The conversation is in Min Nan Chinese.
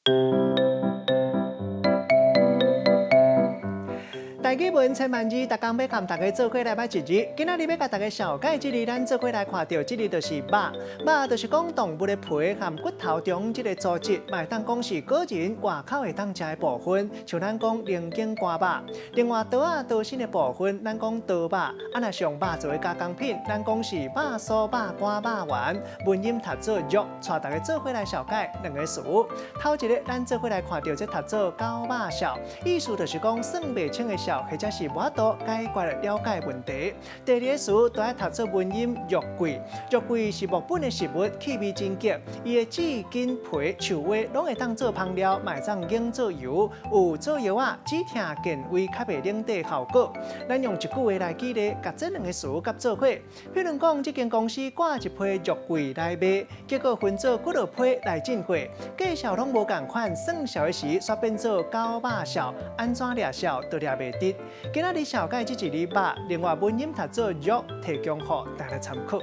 台語文千萬字，逐工欲佮大家做伙來捌一字。今仔日欲共大家紹介這字，咱做伙來看著這字就是肉。肉就是講動物的皮和骨頭中這个組織，嘛會當講是個人外口會當食的部分，像咱講龍井肝肉。另外，刀仔刀身的部分，咱講刀肉。啊，若是用肉做的加工品，咱講是肉酥、肉乾、肉丸。文音讀做肉，帶大家做伙來紹介兩个詞。頭一个，咱做伙來看著這讀做狗肉數，意思就是講算袂清的數，或者是無法度解決了解問題。第二个詞都愛讀做文音肉桂，肉桂是木本的植物，氣味真激，伊的枝、根、皮、樹葉攏會當做芳料，嘛會當研做油，有做藥仔止疼健胃、較袂冷的效果。咱用一句話來舉例，共這兩个詞佮做伙。比如講，這間公司掛一批肉桂來賣，結果分做幾落批來進貨，價數攏無仝款，算數的時煞變做狗肉數，按怎掠數都掠袂直。今仔日紹介這一字肉，另外文音讀做肉，提供予大家參考。